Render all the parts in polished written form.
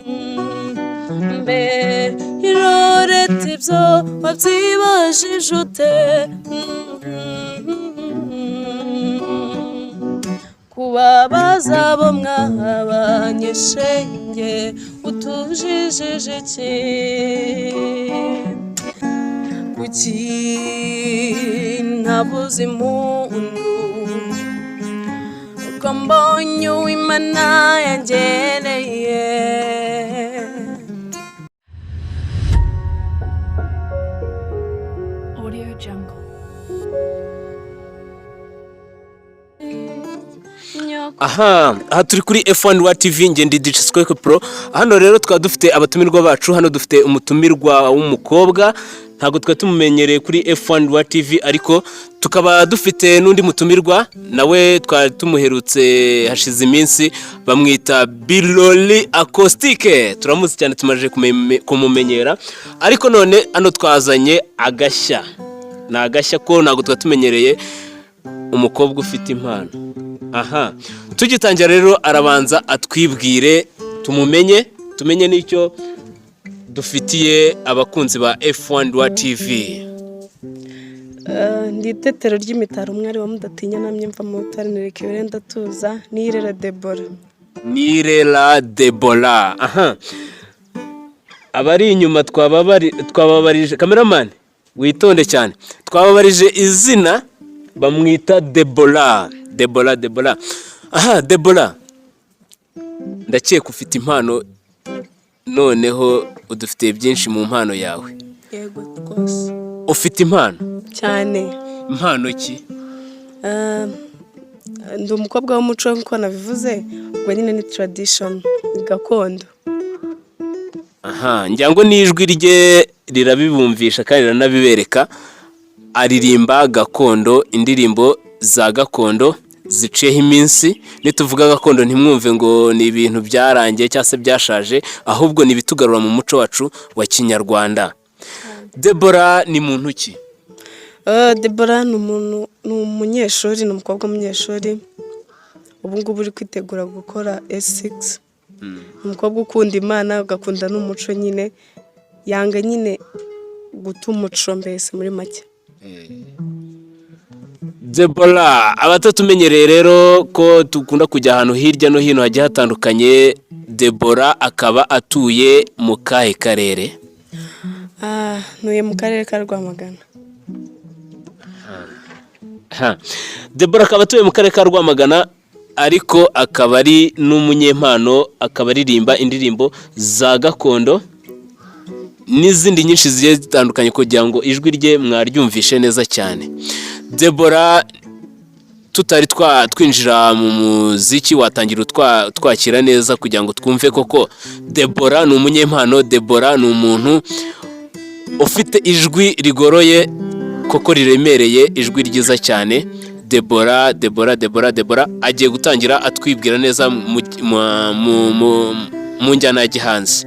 Mbe iroreta, ibyo wabyibajije ute? Kubabaza abo mwabanye, shenge, utujijije iki? Kuki ntabuze impundu ko mbonye uwimana yangeneye? Audio Jungle. Aha turi kuri F1 Rwa TV, ngende DJ Square Pro. Hano rero twaba dufite abatumirwa bacu. Hano dufite umutumirwa w'umukobwa, ntabwo twari tumumenyereye kuri F1 Rwa TV, ariko tukaba dufite n'undi mutumirwa nawe twari tumuherutse hashize iminsi, bamwita Birori Acoustique. Turamuzi cyane, tumaze kumumenyera, ariko none hano twazanye agashya. Ni agashya ko ntabwo twari tumenyereye umukobwa ufite impano. Aha tugitangira rero, arabanza atwibwire, tumumenye, tumenye n'icyo dufitiye abakunzi ba F1 Rwa TV. Ndi itetero ry'imitaro, umwari wa mudatinya, namye mva mu rutare, nereka ibere ndatuza, Nirera Debora. Nirera Debora. Aha abari inyuma twababarije, cameraman witonde cyane, twababarije izina, bamwita Debora, Debora, Debora. Aha Debora, ndakeka ufite impano, noneho udufitiye byinshi mu mpano yawe. Yego rwose. Ufite impano? Cyane. Impano ki? Ndi umukobwa w'umuco nk'uko nabivuze, ubwo nyine ni tradition, ni gakondo. Aha ngira ngo n'ijwi rye rirabibumvisha kandi riranabibereka. Aririmba gakondo, indirimbo za gakondo ziciyeho iminsi. Nituvuga gakondo ntimwumve ngo ni ibintu byarangiye cyangwa se byashaje, ahubwo ni ibitugarura mu muco wacu wa kinyarwanda. Debora ni muntu ki? Debora ni umuntu, ni umunyeshuri, ni umukobwa w'umunyeshuri ubu ngubu uri kwitegura gukora S6. Ni umukobwa ukunda Imana, ugakunda n'umuco nyine, yanga nyine guta umuco mbese muri make. Debora, abatatumenyereye rero ko dukunda kujya ahantu hirya no hino hagiye hatandukanye, Debora akaba atuye mu kahe karere? Ntuye mu karere ka Rwamagana. Ha. Debora akaba atuye mu karere ka Rwamagana, ariko akaba ari n'umunyempano, akaba aririmba indirimbo za gakondo n'izindi nyinshi zigiye zitandukanye, kugira ngo ijwi rye mwaryumvishe neza cyane. Debora, tutari twinjira mu muziki, watangira twakira neza kugira ngo twumve koko Debora ni umunyempano, Debora ni umuntu ufite ijwi rigoroye koko riremereye, ijwi ryiza cyane. Debora, Debora, Debora, Debora agiye gutangira atwibwira neza mu njyana ya gihanzi.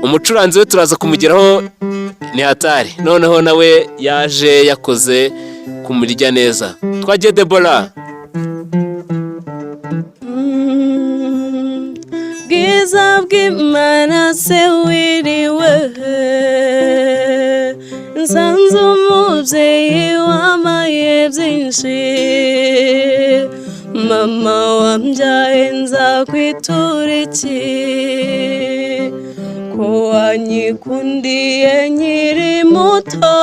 Umucuranzi we turaza kumugeraho, ni hatari, noneho nawe yaje yakoze kumurya neza. Twagiye, Debora. Bwiza bw'Imana se, wiriwe? Nsanze umubyeyi wamaye byinshi. Mama wambyaye, nzakwitura iki ko wanyikundiye nkiri muto?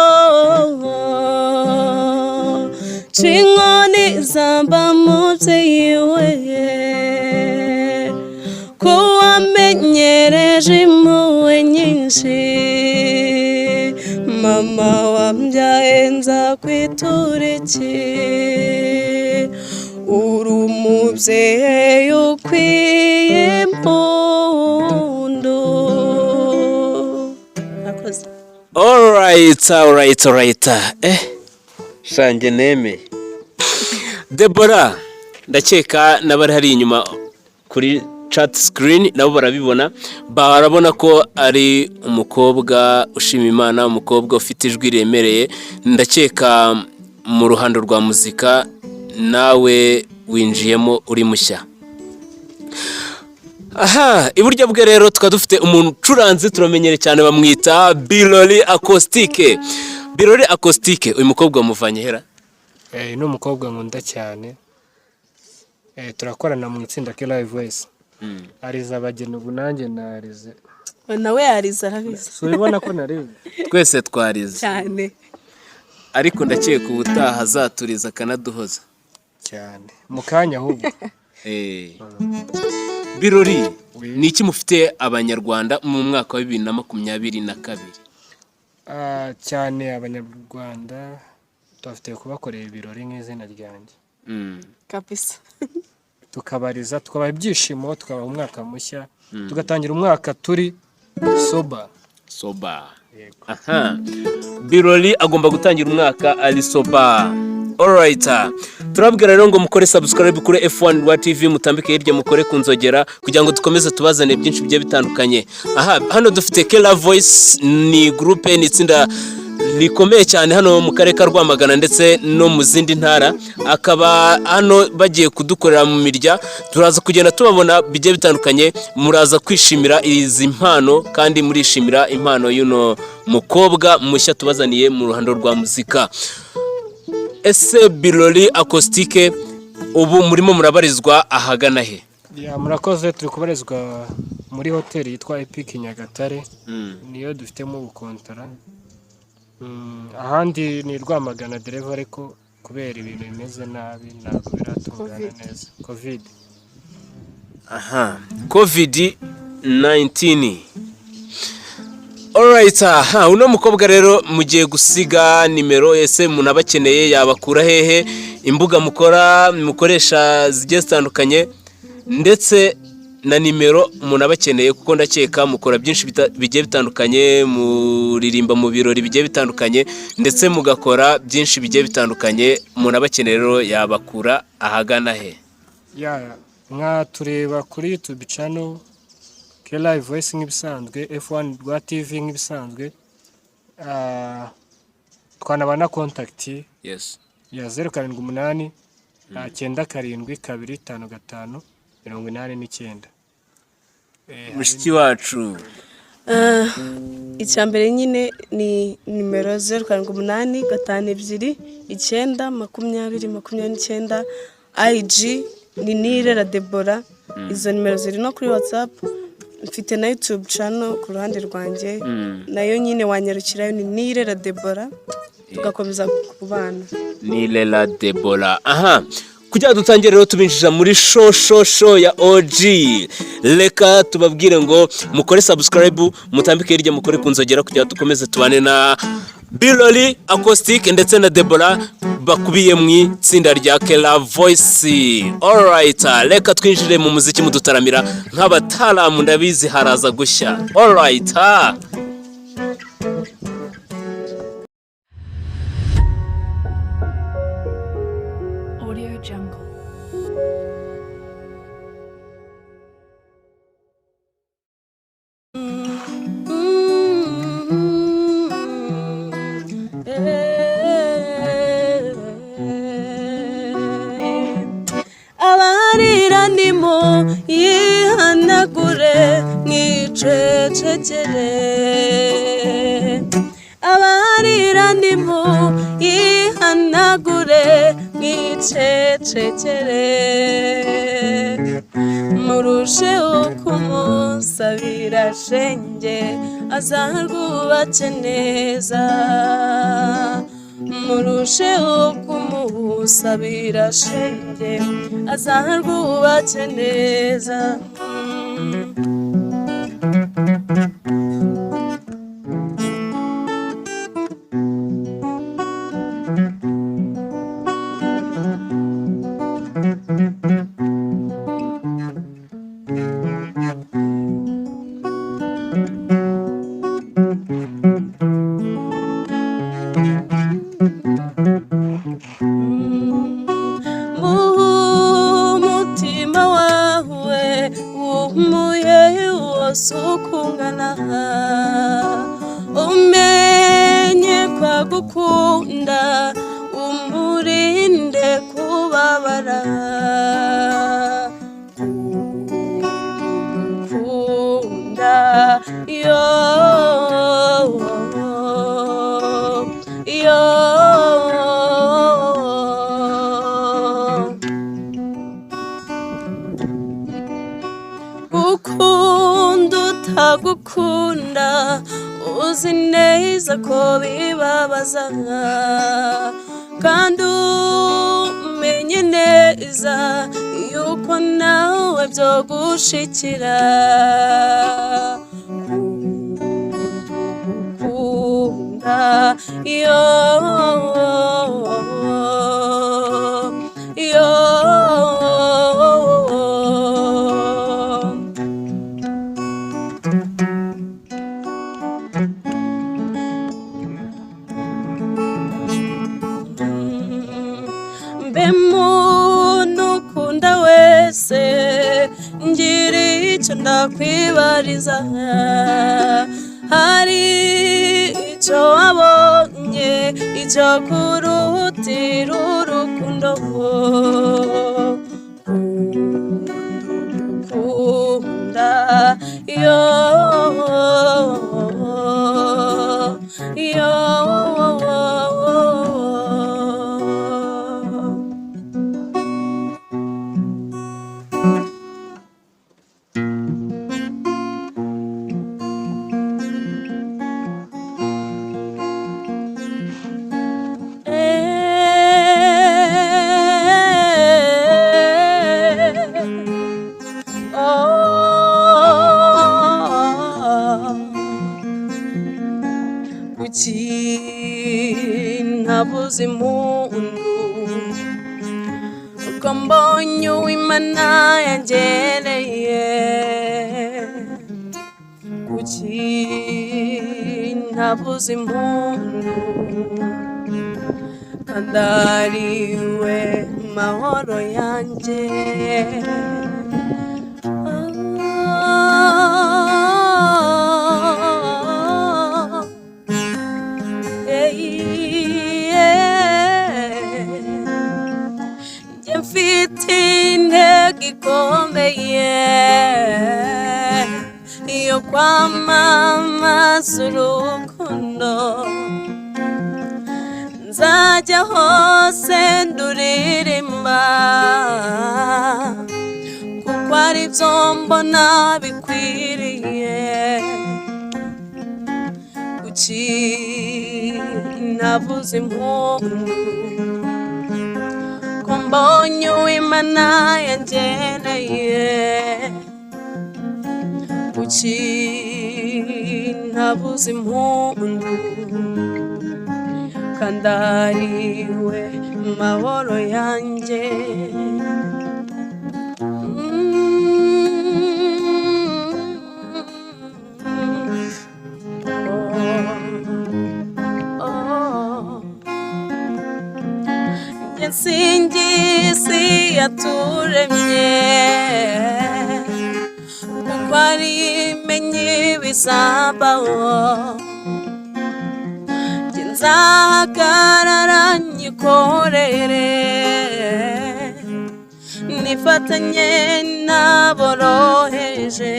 Cinkoni zamba, mubyeyi we, ko wamenyereje impuhwe nyinshi. Mama wambyaye, nzakwitura iki? Uri umubyeyi ukwiye impundu. Murakoze. Alright. Shange nemeye. Debora, ndakeka n'abari hari inyuma kuri chat screen nabo barabibona, barabona ko ari umukobwa ushima Imana, umukobwa ufite ijwi riremereye. Ndakeka mu ruhando rwa muzika nawe winjiyemo uri mushya. Aha iburyo bwe rero tukaba dufite umuntu ucuranze turamenyere cyane, bamwita Birori Acoustique. Birori Acoustique, uyu mukobwa wamuvanye hera? Ni umukobwa nkunda cyane. Turakorana mu itsinda Ke Live Voice. Ariza abageni, ubu nanjye narize. Nawe yarize, arabizi. Si ubibona ko narize? Twese twarize. Cyane. Ariko ndakeka ubutaha azaturiza akanaduhoza. Cyane, mu kanya ahubwo. Birori, ni iki mufite abanyarwanda mu mwaka wa 2022? Cyane abanyarwanda tubafitiye kubakorera ibirori nk'izina ryanjye. Kabisa. Tukabariza, tukabaha ibyishimo, tukabaha umwaka mushya, tugatangira umwaka turi sober. Sober. Yego. Aha Birori agomba gutangira umwaka ari sober. Alright, turabwira rero ngo mukore subscribe kuri F1 Rwa TV, mutambike hirya mukore ku nzogera kugira ngo dukomeze tubazane byinshi bigiye bitandukanye. Aha hano dufite Kela Voice, ni groupe, ni itsinda rikomeye cyane hano mu karere ka Rwamagana ndetse no mu zindi ntara. Akaba hano bagiye kudukorera mu mirya, turaza kugenda tubabona bigiye bitandukanye. Muraza kwishimira izi mpano kandi murishimira impano y'uno mukobwa mushya tubazaniye mu ruhando rwa muzika. Ese Birori Acoustique, ubu murimo murabarizwa ahagana he? Ya, murakoze. Turi kubarizwa muri hoteli yitwa Epic Nyagatare, niyo dufitemo ubukontara. Ahandi ni Rwamagana dereva, ariko kubera ibintu bimeze nabi ntabwo biratungana neza, Covid. Aha, Covid 19. Alright, aha uno mukobwa rero mugiye gusiga nimero. Ese umuntu abakeneye yabakura hehe? Imbuga mukora mukoresha zigiye zitandukanye ndetse na nimero umuntu abakeneye, kuko ndakeka mukora byinshi bigiye bitandukanye, muririmba mu birori bigiye bitandukanye ndetse mugakora byinshi bigiye bitandukanye. Umuntu abakeneye rero yabakura ahagana he? Ya, mwatureba kuri YouTube channel Ke Live Voice nk'ibisanzwe, F1 Rwa TV nk'ibisanzwe. Twanaba na contact ya 078 97 55 89. Mushiki wacu. Icya mbere nyine ni nimero 078 52 9 20 29. IG ni Nirera Debora. Izo nimero ziri no kuri WhatsApp. Mfite na YouTube channel ku ruhande rwanjye, nayo nyine wanyarukirayo, ni Nirera Debora, tugakomeza kubana. Nirera Debora. Aha kugira dutangire rero tubinjiza muri show show show ya OG, reka tubabwire ngo mukore subscribe, mutambike hirya mukore ku nzogera kugira dukomeze tubane na Birori Acoustic ndetse na Debora bakubiye mu itsinda rya Kela Voice. Alright, reka twinjire mu muziki mudutaramira nk'abataramu, ndabizi haraza gushya. Alright. Audio Jungle. Abarira ndimo yihanagure mwicecekere, abarira ndimo yihanagure mwicecekere, murusheho kumusabira shenge azarwubake neza, murusheho kumusabira shenge azarwubake neza. Umutima wawe wumuye wose ukungana, umenye kwagukunda, umurinde kubabara. Yo, yo. Gukunda utagukunda, uzi neza ko bibabaza, kandi umenye neza yuko nawe byo gushikira. Gukunda, yo, yo. Mbe muntu ukunda wese, ngira icyo ndakwibariza. Hari icyo wabonye, icyo kurutira urukundo? Gukunda, yo, yo. Kuki ntabuze impundu, uko mbonye uw'Imana yangeneye? Kuki ntabuze impundu, kandi ari we mahoro yanjye? Ah, yeah. Njye mfite intego ikomeye yo kwamamaza urukundo, nzajya hose nduririmba, kuko ari byo mbona bikwiriye. Kuki navuze impundu, ko mbonye uw'Imana yangeneye? Kuki ntabuze impundu, kandi ari we mahoro yanjye? Oh, oh. Njye nsingiza yaturemye, kuko ari imenye ibizabaho. Njye nzahagarara nyikorere, nifatanye n'aboroheje.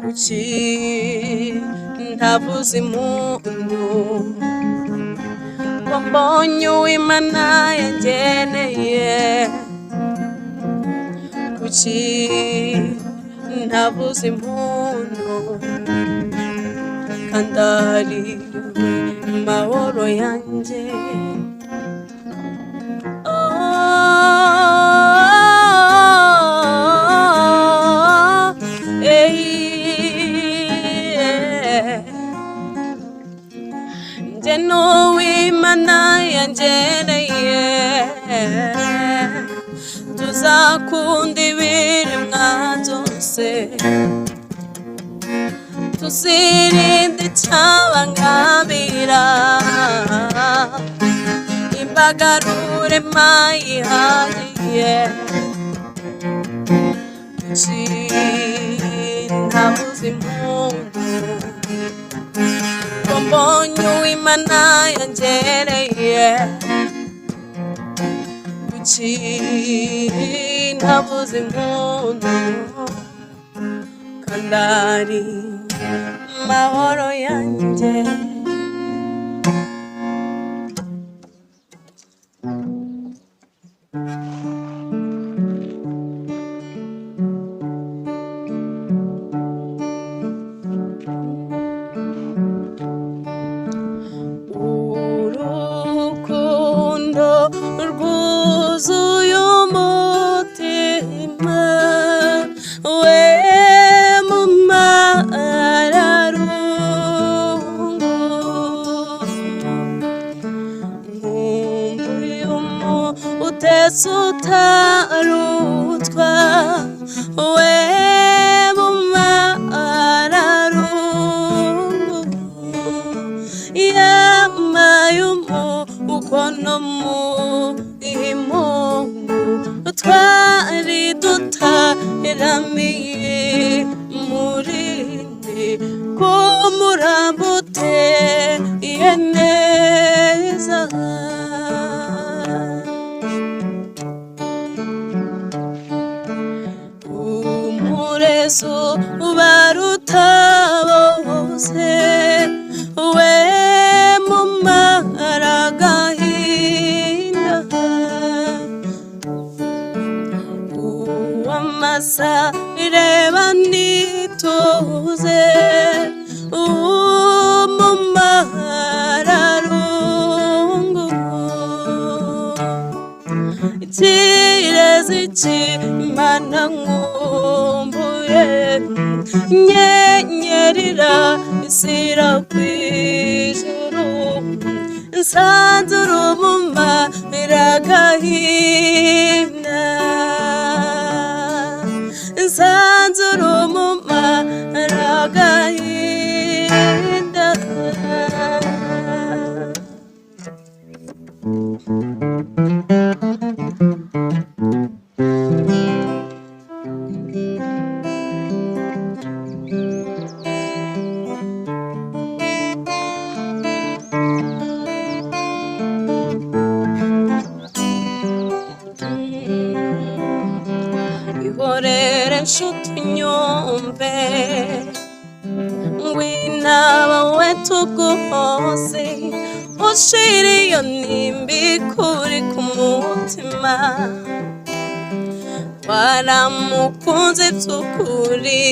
Kuki ntavuze impundu, ko mbonye uw'Imana yangeneye? Kuki ntavuze impundu, kandi ari we mahoro yanjye? Oh, eh, njye n'uw'Imana yangeneye, tuzakunda ibiremwa byose, tuzirinde icyabangamira imbaga rurema yihagiye. Kuki ntabuze impundu, ko mbonye uw'Imana yangereye? Kuki ntabuze impundu, Kandari mahoro yanjye. Urukundo rwuzuye umutima we mu mararungu, nkumbuye umutesi utarutwa we mu mararungu, yamaye umukono mu imungu twari dutaramiye murindi ko murambuteye neza. Umurezo ubaruta bose we mu maragahinda, uwamasa ireba nituze umumararungu, ikirezi cy'Imana nkumbuye, nyenyerira isira ku ijuru, nsanze urumuma iragahinda, nsanze urumuma iragahinda. Ihorere nshuti unyumve, ngwinaba we tuguhose, ushira iyo nimba ikuri ku mutima, waramukunze by'ukuri,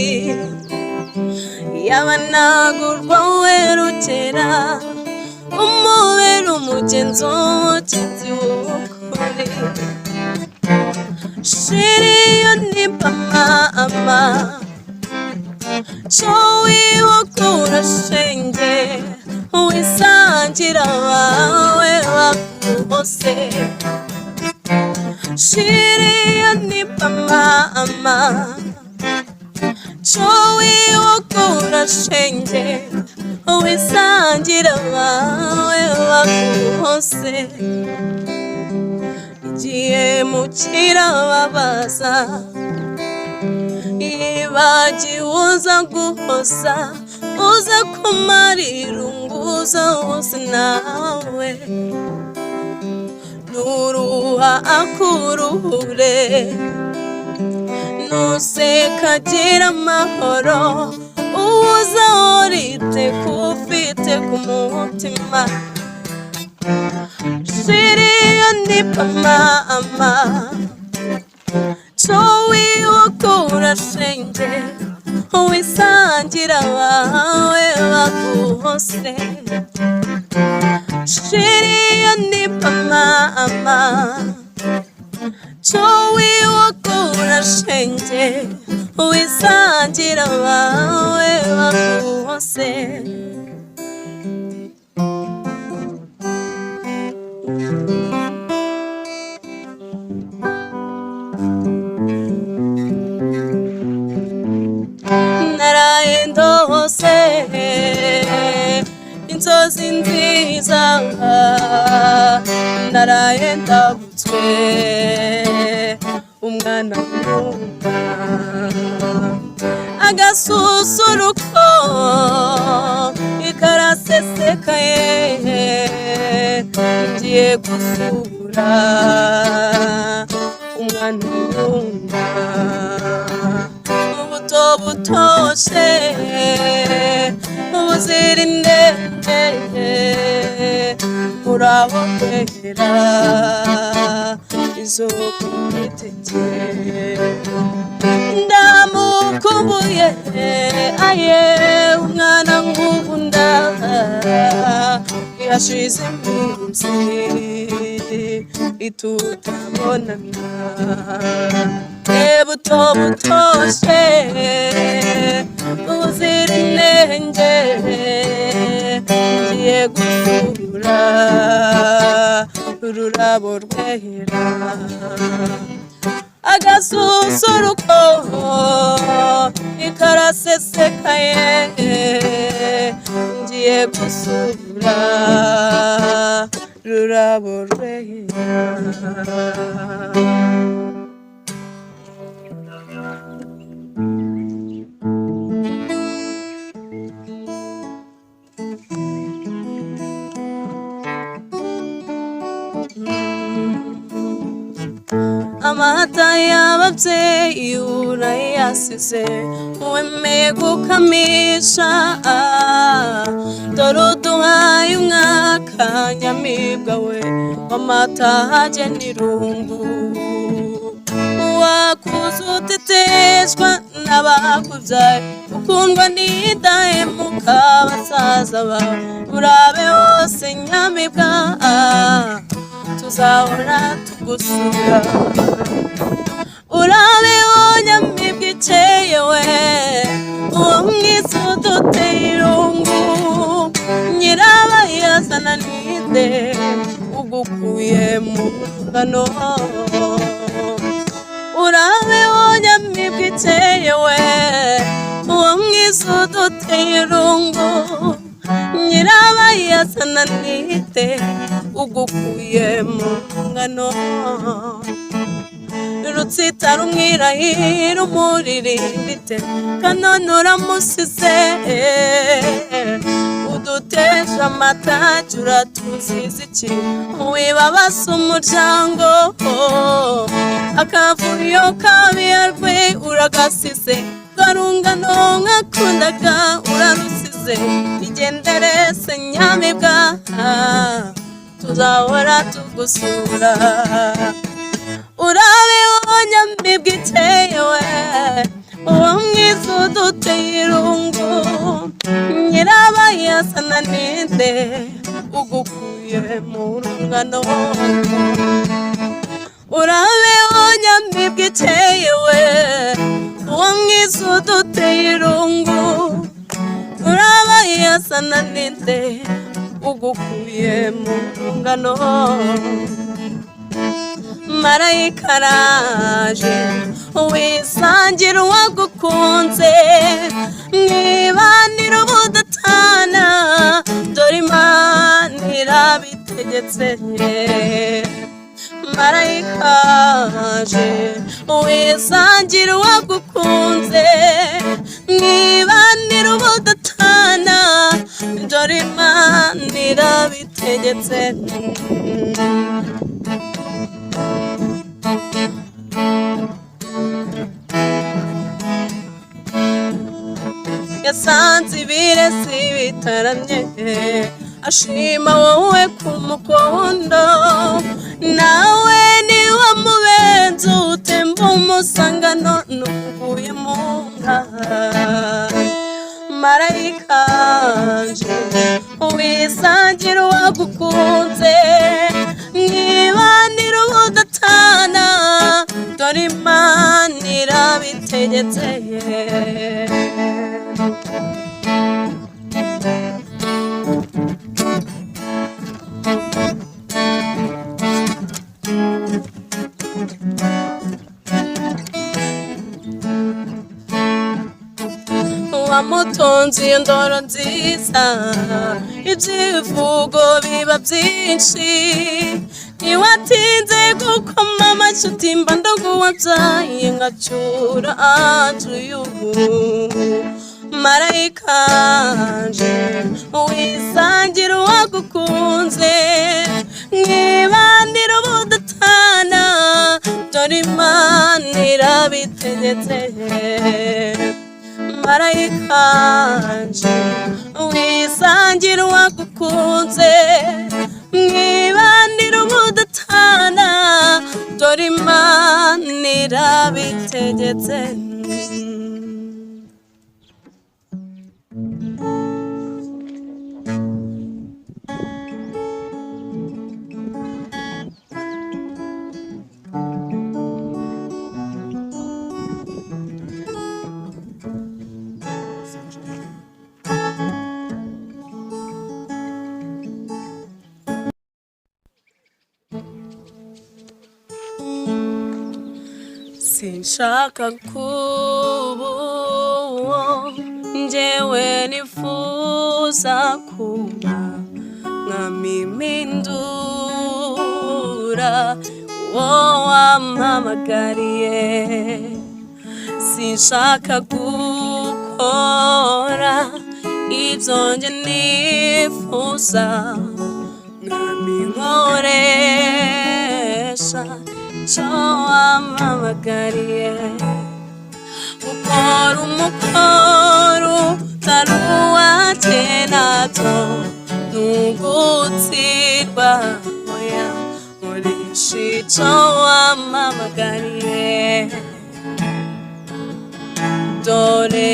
yaba nagurwa werukera, umubera umugenzi umugenzi w'ukuri. Shira iyo nimba mama, co wibukura shenge, wisangira abawe bakuhose. Shira iyo nimba mama, co wibukura shenge, wisangira abawe bakuhose. Igihe mukirababaza, yibagiwe uza guhoza, uza kumara irungu uza wose nawe, nuruha akuruhure, nuseka agira amahoro, uza urite ufite ku mutima. Shira iyo nimba mama, co wibukura shenge, wisangira abawe baguhose. Shira iyo nimba mama, co wibukura shenge, wisangira abawe baguhose. Naraye ndose inzozi nziza, naraye ndabutswe umwana wumva agasusuruko ikarasesekaye, ngiye gusura umwana wumva ubuto Butoshye buzira inenge, urabo rwera izo kumwitegera. Ndamukumbuye aye, umwana nkunda, yashize iminsi itutabonana. Buto butoshye buzira inenge, ngiye gusura ururabo rwera. Agasusuruko ikarasesekaye, ngiye gusura rurabo rwera. Amata y'ababyeyi urayasize, wemeye gukamisha. Dore uduhaye umwaka, nyamibwa we, w'amata hagena irungu. Wakuze uteteshwa n'abakubyaye, ukundwa n'idahemuka basaza bawe. Urabe hose nyamibwa, tuzahora tugusura. Urabeho nyamibwa ikeye we, uwo mwiza uduteye irungu. Nyirabayazana ninde ugukuye mu ngano? Urabeho nyamibwa ikeye we, uwo mwiza uduteye irungu. Nyirabayazana ninde ugukuye mu ngano? Rutsitara umwirahira umuririmbite, kanone uramusize. Uduteje amatage, uratuziza iki? Wibabasa umuryango, akavuyo kabiyarwe uragasize. Rwarungano nkakundaga urarusize. Igendere se nyamibwa, tuzahora tugusura. Urabeho nyamibwa ikeye we, uwo mwiza uduteye irungu. Nyirabayazana ninde ugukuye mu rungano? Urabeho nyamibwa ikeye we, uwo mwiza uduteye irungu. Urabayazana ninde ugukuye mu rungano? Marayika araje, wisangira uwagukunze, mwibanira ubudatana. Dore Imana irabitegetse. Marayika aje, wisangira uwagukunze, mwibanira ubudatana. Dore Imana irabitegetse. Yasanze ibiresi bitaramye, ashima wowe ku mukondo. Nawe niba mubenzi utemba umusanga, none uvuye mu nka. Marayika nje, wisangira uwagukunze, mwibanira ubudatana. Dore Imana irabitegetse. Wamutunze iyo ndoro nziza, ibyivugo biba byinshi. Ntiwatinze gukoma amashyi uti mba ndoguwabyaye ngacyura anjuyubu. Marayika nje, wisangira uwagukunze, mwibanira ubudatana. Dore Imana irabitegetse. Marayika wanje, wisangira uwagukunze, mwibanira ubudatana, dore Imana irabitegetse. Sinshaka kuba uwo njyewe nifuza kuba, mwami mpindura uwo wampamagariye. Sinshaka gukora ibyo njye nifuza, mwami nkoresha icyo wampamagariye. Gukora umukoro utari uwacu nabyo ni ugutsindwa, oya, nkoresha icyo wampamagariye. Dore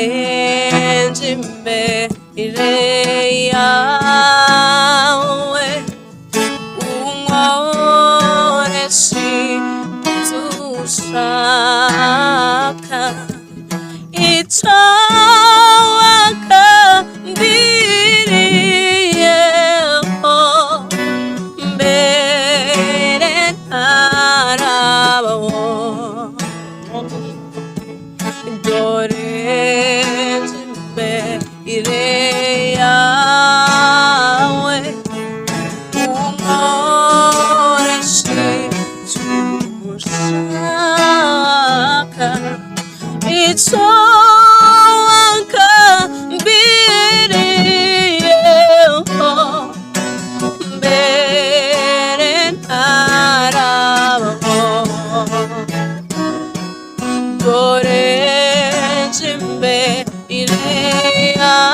nje imbere yawe, unkoreshe ibyo ushaka, icyo wakambiriyeho mbere ntarabaho. Dore nje imbere yawe, unkoreshe ibyo ushaka, icyo wakambiriyeho mbere ntarabaho. Dore nje imbere yawe.